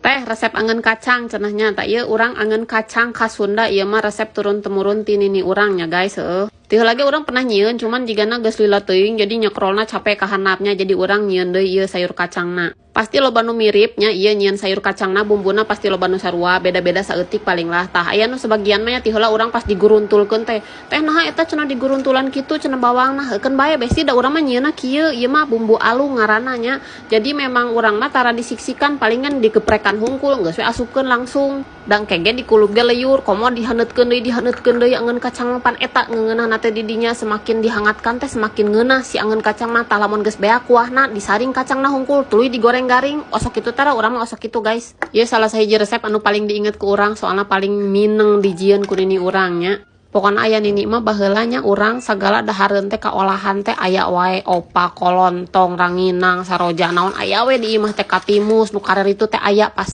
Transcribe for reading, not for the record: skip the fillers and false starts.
Teh, resep angeun kacang cenah nya. Tah, ieu urang angeun kacang khas Sunda. Ieu mah resep turun temurun ti nini urang nya, guys, heueuh. Ti heula ge urang pernah nyieun, cuman jigana geus lila teuing, jadi nyekrolna capek ka handapnya, jadi urang nyieun deui ieu sayur kacangna. Pasti loba nu mirip nya ieu nyieun sayur kacangna, bumbuna pasti loba nu sarua, beda-beda saeutik paling lah. Tah, aya nu sebagian mah nya ti heula urang pas diguruntulkeun teh, "Teh, naha eta cenah diguruntulan kitu cenah bawangna?" Heukeun bae, besti, da urang mah nyieunna kieu. Ieu mah bumbu alung ngaranna nya. Jadi memang urang mah tara disiksikan, palingan digeprekan hungkul, geus we asupkeun langsung. Da engke ge dikulub ge leyur, komo dihaneutkeun deui angeun kacang mah, pan eta ngeungeunahna teh di dinya, semakin dihangatkan teh semakin ngeunah si angeun kacang mah. Tah, lamun geus beak kuahna, disaring kacangna hungkul, tuluy digoreng garing, osok kitu tara. Urang mah osok kitu, guys. Ieu salah sahiji resep anu paling diinget ku urang, soalna paling mineng dijieun ku nini urang nya. Pokona aya nini mah baheula nya, urang sagala dahareun teh kaolahan teh aya wae, opak, kolontong, ranginang, saroja, naon aya we di imah teh, katimus, nu kararitu teh aya pasti.